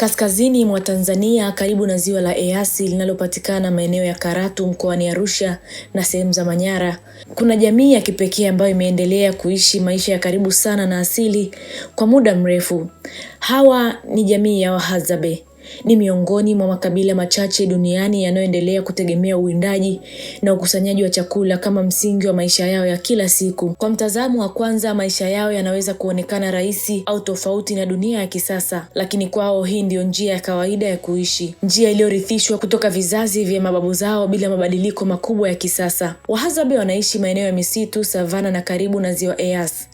Kaskazini mwa Tanzania karibu na ziwa la Eyasi linalopatikana maeneo ya Karatu mkoani Arusha na sehemu za Manyara, kuna jamii ya kipekee ambayo imeendelea kuishi maisha ya karibu sana na asili kwa muda mrefu. Hawa ni jamii ya Wahadzabe. Ni miongoni mwa makabila machache duniani yanayoendelea kutegemea uwindaji na ukusanyaji wa chakula kama msingi wa maisha yao ya kila siku. Kwa mtazamo wa kwanza, maisha yao yanaweza kuonekana rahisi au tofauti na dunia ya kisasa, lakini kwao hii ndiyo njia ya kawaida ya kuishi, njia iliyorithishwa kutoka vizazi vya mababu zao bila mabadiliko makubwa ya kisasa. Wahadzabe wanaishi maeneo ya misitu, savana na karibu na ziwa Eyasi.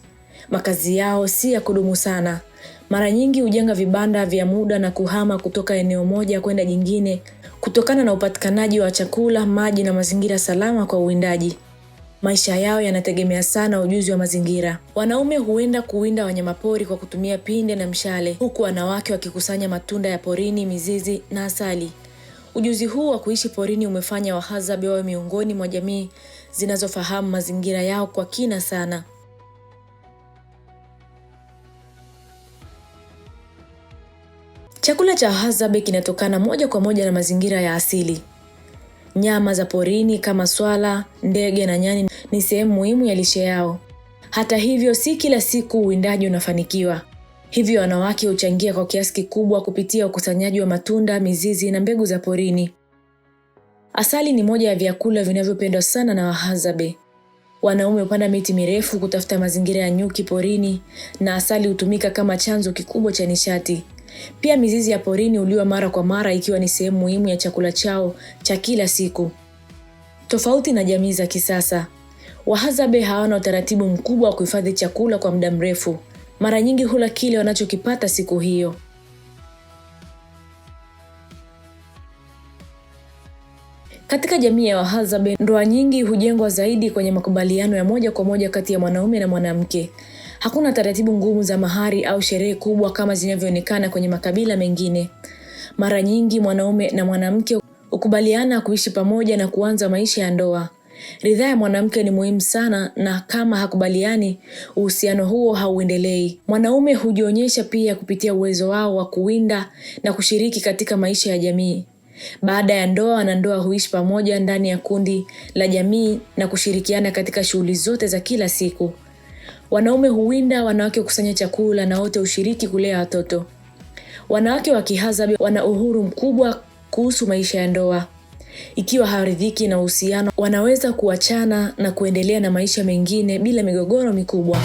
Makazi yao si ya kudumu sana. Mara nyingi hujenga vibanda vya muda na kuhama kutoka eneo moja kwenda jingine kutokana na upatikanaji wa chakula, maji na mazingira salama kwa uwindaji. Maisha yao yanategemea sana ujuzi wa mazingira. Wanaume huenda kuwinda wanyamapori kwa kutumia pinde na mshale, huku wanawake wakikusanya matunda ya porini, mizizi na asali. Ujuzi huu wa kuishi porini umefanya Wahadzabe wawe miongoni mwa jamii zinazofahamu mazingira yao kwa kina sana. Chakula cha Wahadzabe kinatokana moja kwa moja na mazingira ya asili. Nyama za porini kama swala, ndege na nyani ni sehemu muhimu ya lishe yao. Hata hivyo, si kila siku uwindaji unafanikiwa. Hivyo wanawake huchangia kwa kiasi kikubwa kupitia ukusanyaji wa matunda, mizizi na mbegu za porini. Asali ni moja ya vyakula vinavyopendwa sana na Wahadzabe. Wanaume hupanda miti mirefu kutafuta mazingira ya nyuki porini na asali hutumika kama chanzo kikubwa cha nishati. Pia mizizi ya porini huliwa mara kwa mara ikiwa ni sehemu muhimu ya chakula chao cha kila siku. Tofauti na jamii za kisasa, Wahadzabe hawana utaratibu mkubwa wa kuhifadhi chakula kwa muda mrefu. Mara nyingi hula kile wanachokipata siku hiyo. Katika jamii ya Wahadzabe, ndoa nyingi hujengwa zaidi kwenye makubaliano ya moja kwa moja kati ya mwanaume na mwanamke. Hakuna taratibu ngumu za mahari au sherehe kubwa kama zinavyoonekana kwenye makabila mengine. Mara nyingi mwanaume na mwanamke hukubaliana kuishi pamoja na kuanza maisha ya ndoa. Ridhaa ya mwanamke ni muhimu sana, na kama hakubaliani, uhusiano huo hauendelei. Mwanaume hujionyesha pia kupitia uwezo wao wa kuwinda na kushiriki katika maisha ya jamii. Baada ya ndoa, wanandoa huishi pamoja ndani ya kundi la jamii na kushirikiana katika shughuli zote za kila siku. Wanaume huwinda, wanawake hukusanya chakula na wote hushiriki kulea watoto. Wanawake wa Kihadzabe wana uhuru mkubwa kuhusu maisha ya ndoa. Ikiwa hawaridhiki na uhusiano, wanaweza kuachana na kuendelea na maisha mengine bila migogoro mikubwa.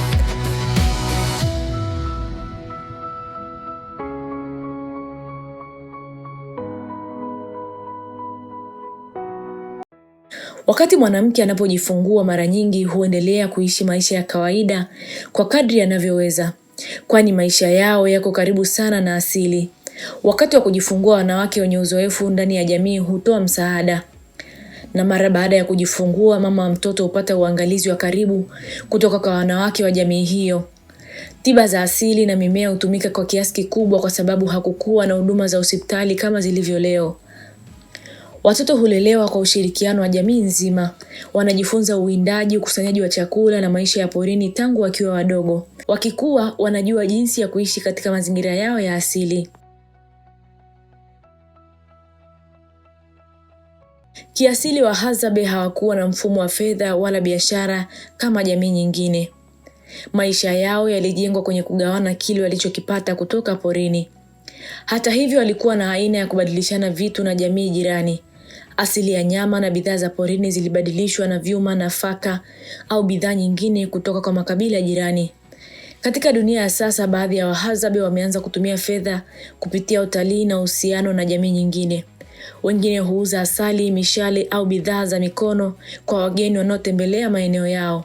Wakati mwanamke anapojifungua mara nyingi huendelea kuishi maisha ya kawaida kwa kadri anavyoweza, kwani maisha yao yako karibu sana na asili. Wakati wa kujifungua, wanawake wenye uzoefu ndani ya jamii hutoa msaada, na mara baada ya kujifungua, mama wa mtoto hupata uangalizi wa karibu kutoka kwa wanawake wa jamii hiyo. Tiba za asili na mimea hutumika kwa kiasi kikubwa kwa sababu hakukuwa na huduma za hospitali kama zilivyo leo. Watoto hulelewa kwa ushirikiano wa jamii nzima. Wanajifunza uwindaji, ukusanyaji wa chakula na maisha ya porini tangu wakiwa wadogo. Wakikua, wanajua jinsi ya kuishi katika mazingira yao ya asili. Kiasili, Wahadzabe hawakuwa na mfumo wa fedha wala biashara kama jamii nyingine. Maisha yao yalijengwa kwenye kugawana kile walichokipata kutoka porini. Hata hivyo, walikuwa na aina ya kubadilishana vitu na jamii jirani. Asili ya nyama na bidhaa za porini zilibadilishwa na vyuma, nafaka au bidhaa nyingine kutoka kwa makabila jirani. Katika dunia ya sasa, baadhi ya Wahadzabe wameanza kutumia fedha kupitia utalii na uhusiano na jamii nyingine. Wengine huuza asali, mishale au bidhaa za mikono kwa wageni wanaotembelea maeneo yao.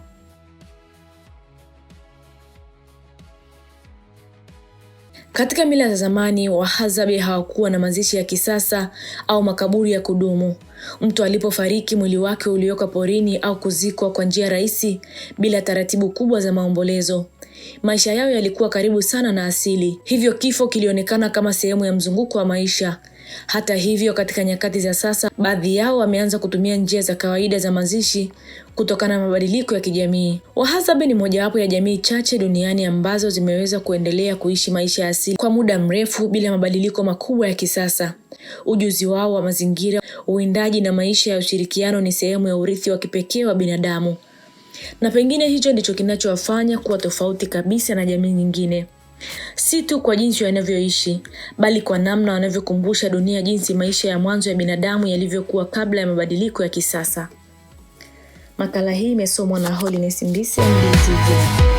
Katika mila za zamani, Wahadzabe hawakuwa na mazishi ya kisasa au makaburi ya kudumu. Mtu alipofariki, mwili wake uliwekwa porini au kuzikwa kwa njia rahisi bila taratibu kubwa za maombolezo. Maisha yao yalikuwa karibu sana na asili, hivyo kifo kilionekana kama sehemu ya mzunguko wa maisha. Hata hivyo, katika nyakati za sasa, baadhi yao wameanza kutumia njia za kawaida za mazishi kutokana na mabadiliko ya kijamii. Wahadzabe ni mojawapo ya jamii chache duniani ambazo zimeweza kuendelea kuishi maisha ya asili kwa muda mrefu bila mabadiliko makubwa ya kisasa. Ujuzi wao wa mazingira, uwindaji na maisha ya ushirikiano ni sehemu ya urithi wa kipekee wa binadamu, na pengine hicho ndicho kinachowafanya kuwa tofauti kabisa na jamii nyingine, si tu kwa jinsi wanavyoishi, bali kwa namna wanavyokumbusha dunia jinsi maisha ya mwanzo ya binadamu yalivyokuwa kabla ya mabadiliko ya kisasa. Makala hii imesomwa na Holiness Mbise, NDTV.